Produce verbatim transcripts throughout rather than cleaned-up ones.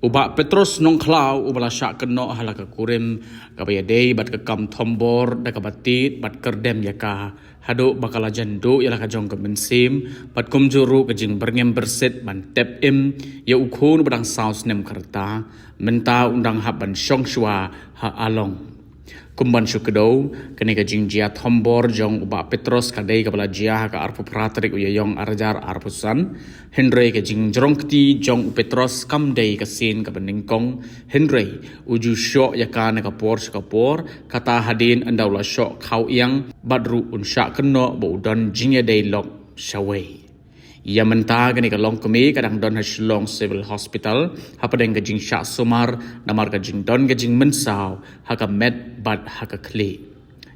U Bah Petros Nongkhlaw uba la shah kynnoh ha la ka kurim kaba ïadei bad ka kam thombor da kaba tied bad kyrdem ïa ka, haduh ba ka la jan duh ïa la ka jong ka mynsiem bad kumjuh ruh ka jingbyrngem byrsit ban tep im ïa u khun uba dang saw snem ka rta, mynta un dang hap ban shong shuwa ha Along. Kum ban shu kdew, kane ka jingjia thombor jong u Bah Petros ka dei kaba la jia ha ka arphew phra tarik u Ïaïong arhajar arphew san, hynrei ka jingjrong kti jong u Petros kam dei ka sien kaba nyngkong, hynrei u ju shoh ïa ka na ka por sha ka por, kata hadien ynda u la shoh khaw ïang bad ruh un shah kynnoh ba u don jingïadei lok shawei. Ïa mynta kane ka longkmie ka dang don ha Shillong Civil Hospital hapdeng ka jingshah sumar namar ka jingdon ka jingmynsaw ha ka met bad ha ka khlieh.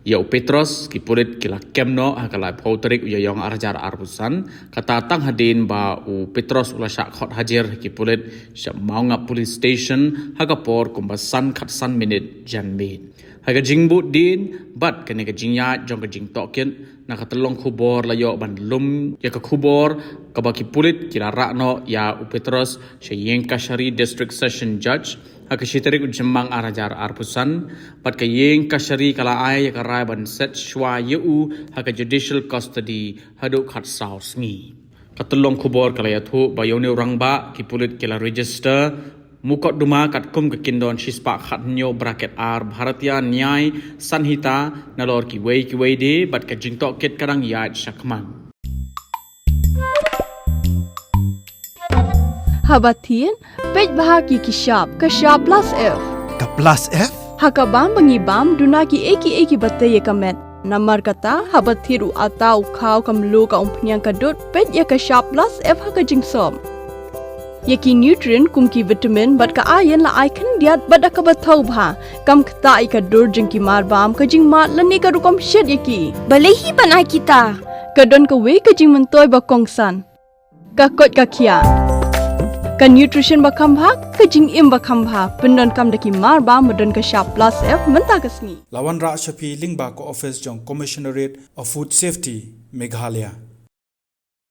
Ïa u Petros ki pulit ki la kem noh ha ka laiphew tarik u Ïaïong arhajar arphew san, kata tang hadien ba u Petros u la shah khot hajir ha ki pulit sha Mawngap Police Station ha ka por kumba san khatsan minit janmiet. Ha ka jingbud dien bad kane ka jingïaid jong ka jingtohkit, na ka tyllong khubor la ïoh ban lum ïa ka khubor kaba ki pulit ki la rah noh ïa u Petros sha ïing kashari District Session Judge ha ka shi tarik u Jymmang arhajar arphew san, bad ka ïing kashari ka la ai ïa ka rai ban set shuwa ïa u ha ka judicial custody haduh khatsaw sngi. Ka tyllong khubor ka la ïathuh ba ïa une u rangbah ki pulit ki la register mukotduma katkum ka kyndon shispah khathynñiew bracket ar Bharatiya Nyay Sanhita nalor kiwei kiwei de bad ka jingtohkit ka dang ïaid shakhmat. Haba thied, peit bha ki ki shap, ka shap plus F. Ka plus F? Ha ka bam ba ngi bam, duna ki ei ki ei kiba tei ïa ka met. Namar kata, haba thied u atta u khaw ka mluh ka umphniang ka dud, peit ïa ka shap plus F ha ka jingsop. Ïa ki nutrient kum ki vitamin bad ka iron la ai khyndiat bad da kaba thaw bha. Kam ktah ïa ka dur jong ki marbam, ka jingmad lane ka rukom shet ïa ki. Balei hi ban ai kita? Ka don kawei ka jingmyntoi ba kongsan. Ka koit ka khiah. Ka nutrition ba kham bha, ka jingim ba kham bha. Pyndonkam da ki marbam ba don ka shap plus F mynta ka sngi. La wanrah sha phi lyngba ka office jong Commissionerate of Food Safety, Meghalaya.